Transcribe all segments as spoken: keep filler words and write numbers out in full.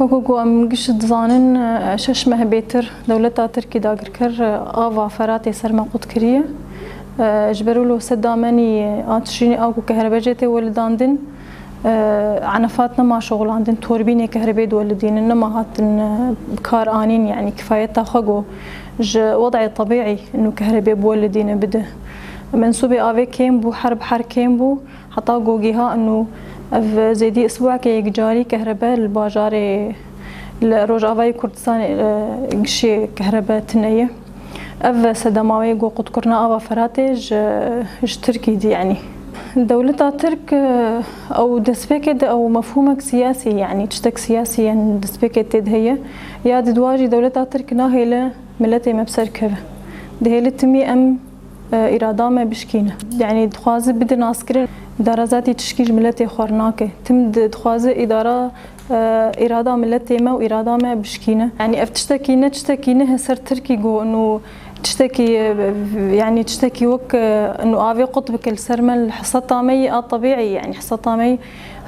Wekî ku em giş dizanin, e, şeş meh bêtir dewleta Tirkî dagirker, e, ava Feratê ser me qut kiriye. E, ji ber wilo sed damenî a tişrînê a ku kehrebe jê tê welidandin, e, enefat nema şoxlandin, torbînê kehrebê diwelidînin, nema hatin, e, bi kar anîn, yanî kifayeta xwe ku ji wed'ê tebîî inu kehrebê biwelidîne bide. Mensûbê avê kêm bû, her bi her kêm bû. Heta ku giha inu ev zêdî isbuekê yekcarî kehrebe li bajarê, li Rojavayê Kurdistanê, e, gişê kehrebe tune ye. Ev sedema wê ku qutkirina ava Feratê ji, ji Tirkî dî, yanî. Dewleta Tirk, e, ew destpêkê de ew mefhûmek siyasî, yanî tiştek siyasî yên destpêkê tê de heye. Ya di dua jî dewleta Tirk nahêle miletê me bi ser keve. Dihêle timî em e, îrada me bişkîne. Yanî dixwaze bide naskirin, îdara zatî tişkî ji miletê xwe re nake. Tim di-, dixwaze îdara, e, îrada miletê me û îrada me bişkîne. Yanî ev tiştekî ne, tiştekî ne heser Tirkî got û tiştekî, e, yanî tiştekî wek, e, û avê qut bike li ser me, li hiseta me yî a tebîî, yanî hiseta me yî,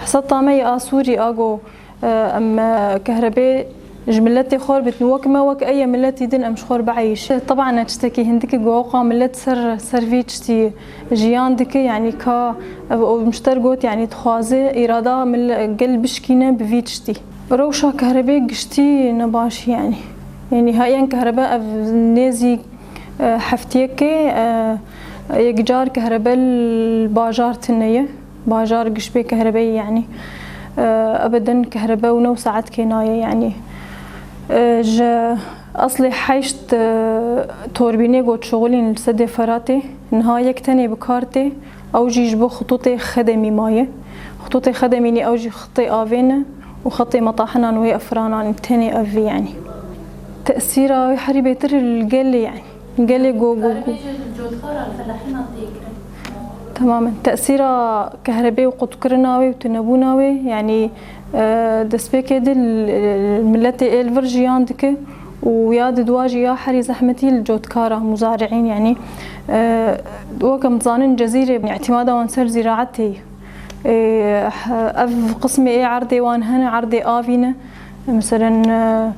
hiseta me yî a Sûrî a got, Em, e, kehrebê ji miletê xwe re bitin. Wek me, wek eye miletî din em ji xwe re bieyîşin. Teban e tiştekî hindik e ku oqa milet ser, ser vî tiştî jiyan dike, yanî ka ev, ew ji te re got, yanî dixwaze îrada mil-, gel bişkîne bi vî tiştî. Rewşa kehrebê giştî ne baş e, yanî. Yanî heyên kehrebe ev nêzî, e, heftiyekê, e, yekcar kehrebe li bajar tune ye. Bajar giş bê kehrebeyê, yanî, e, ebeden kehrebe û new saetkê naye, yanî. E, ji eslê heşt, e, torbînê ku dişuxulîn li sedê Feratê, niha yek tenê bi kar tê, ew jî ji bo xitûtê Xedemî maye. Xitûtê Xedemî nî ew jî xitê avê ne û xitê metahinan wê efranan tenê ev, yanî. Tesîra wê herî bêtir li gelê, yanî. Gelê go, go, go. Temamen. Tesîra kehrebê û qutkirina wê û tunebûna wê, yanî, e, destpêkê de li, li miletê ê li vir jiyan dike û ya di dua jî ya herî zehmetî li cotkara muzari'în, yanî, e, wek em dizanin Cezîrê îtîmada wan ser zîraetê ye. Ê, ev qismê ê erdê wan hene, erdê avî ne. Meselen, e,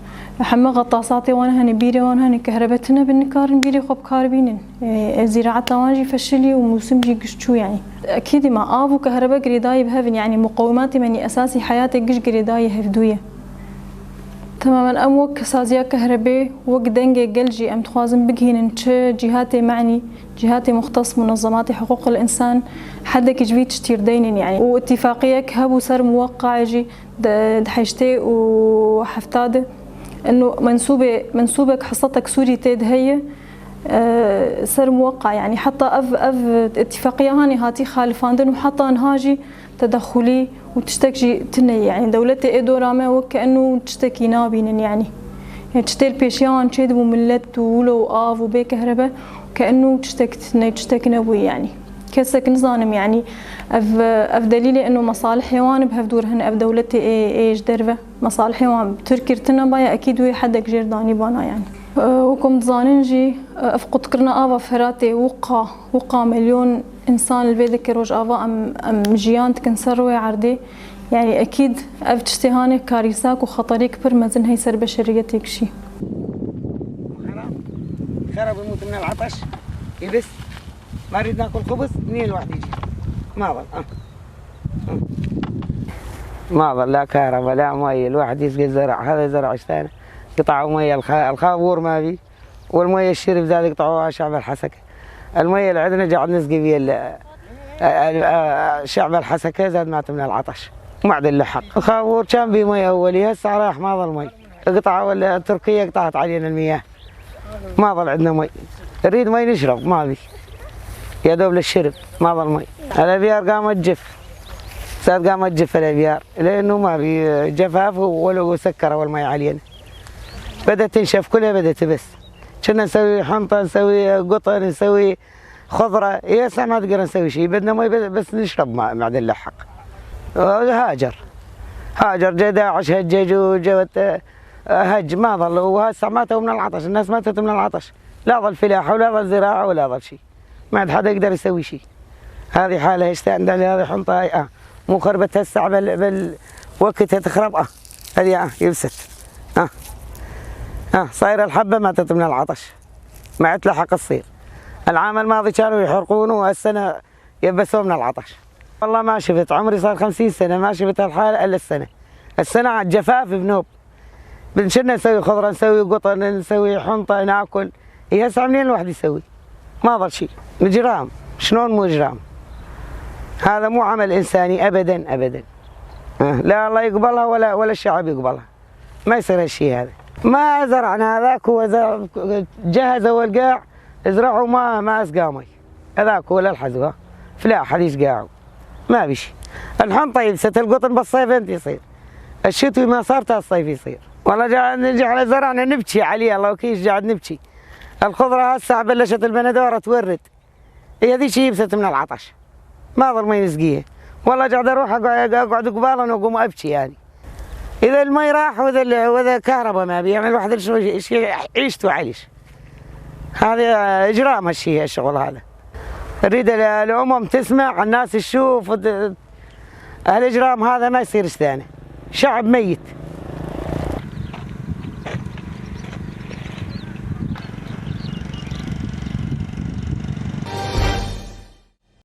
heme xetasatê wan hene, bîrê wan hene, kehrebe tune bin, nikarin bîrê xwe bi kar bînin. Ê, ê, zîraeta wan jî feşilî û mûsim jî giş çû, yanî. Ekîdî ma av û kehrebe girêdayî bi hev in, yanî muqewimatê me nî esasî heyatê giş girêdayî hevdû ye. Temamen em wek saziya kehrebê, wek dengê gel jî em dixwazin bigihînin çi cîhatê menî, cîhatê muxtes, munezematê hiqûqil însan hedekî ji vî tiştî re deynin, yanî. Û îtîfaqiyek hebû ser muweqaê jî di, di heştê û hefta de. Ino mensûbê, mensûbek, hisetek Sûrî tê de heye, e, ser muweqa, yanî heta ev, ev îtîfaqiya hanê hatî xalifandin û heta niha jî tedexulî û tiştek jî tune ye. Yanî dewletê ê dora me wek ke eno tiştekî nabînin, yanî. Yanî tiştê li pêşiya wan çêdibû, milet û wilo û av û bê kehrebe, ke eno tiştek tune, tiştek nebûye, yanî. Kesek nizanim, yanî ev, ev delîlê eno mesalihê wan bi hevdû re hene, ev dewletê ê, ê ji derve. Mesalihê wan bi Tirkî re tune baye, ekîd wê hedek jêr danî bana, yanî. E, wek em dizanin jî, e, ev qutkirina ava Feratê wiqa, wiqa milyon însan li vê dikê Rojava em, em jiyan dikin ser rûyê erdê. Yanî ekîd ev tiştê hanê karîsak û xeterîk pir mezin hey ser beşeriyetê kişî. خرب يموت من العطش، يبس، ما يريد ناكل خبز، نية الواحد يجي. ما ظل، آه. ما ظل لا كهرباء، لا مي، الواحد يسقي الزرع، هذا زرع اشتانه، قطعوا مي الخ-، الخابور ما في، والمي الشرب ذلك قطعوها شعب الحسكة. المي اللي عندنا قاعد نسقي فيه ال-، آه، آه، شعب الحسكة زاد مات من العطش. ما عاد له حق. الخابور كان بيه مي أولي، هسه راح ما ظل مي. قطعوا ال-، تركيا قطعت علينا المياه. ما ظل عندنا مي. نريد مي نشرب، ما في. يا دوب للشرب، ما ظل مي. الأبيار قامت تجف. صار قامت تجف الأبيار. لأنه ما في جفاف ولو سكر أول مي علينا. بدأت تنشف كلها، بدأت تبس. كنا نسوي حنطة، نسوي قطن، نسوي خضرة. إيه، هسه ما تقدر نسوي شيء. بدنا مي بس، بس نشرب ماء، ما عاد له حق. هاجر. هاجر، جا داعش هجج وجوت، آه، هج، ما ظل. وهسه ماتوا من العطش، الناس ماتت من العطش. لا ظل فلاحة ولا ظل زراعة ولا ظل شيء. ما عاد حدا يقدر يسوي شيء. هذه حالة هشتان، ده هذه حنطة هاي، آه. مو خربت هسه بال-، بال-، وقتها تخرب، آه. هذه، آه، يبست. آه. آه، صاير الحبة ماتت من العطش. ما عتلحق الصير. العام الماضي كانوا يحرقونه، والسنة يبسوه من العطش. والله ما شفت، عمري صار خمسين سنة، ما شفت هالحالة إلا السنة. السنة عاد جفاف بنوب. بنشنا نسوي خضرة، نسوي قطن، نسوي حنطة، ناكل. إيه، هسه منين الواحد يسوي؟ ما ظل شي. إجرام. شلون مو إجرام؟ هذا مو عمل إنساني أبدًا، أبدًا. آه، لا الله يقبلها ولا، ولا الشعب يقبلها. ما يصير هالشي هذا. ما زرعنا هذاك، هو زرع، جهزوا القاع، زرعوا، ما، ما أسقى مي. هذاك هو للحزوة. فلا أحد يسقاه. ما بشي. الحنطة يبست، القطن بالصيف أنت يصير. الشتوي ما صار، تا الصيف يصير. والله جا-، نجي على زرعنا نبكي عليه، الله وكيل، قاعد نبكي. الخضرة هسه بلشت البندورة تورد. هي ذي شي يبست من العطش. ما ظل ما يسقيه. والله قاعد أروح أقع-، أقعد قبالهم وأقوم أبكي يعني. إذا المي راح وإذا ال-، وإذا الكهرباء ما بي، يعني الواحد شو، شو عيشته عايش. هذا إجرام هالشي، هالشغل هذا. نريد ال-، الأمم تسمع، الناس تشوف، د-، هالإجرام هذا ما يصير ثاني. شعب ميت.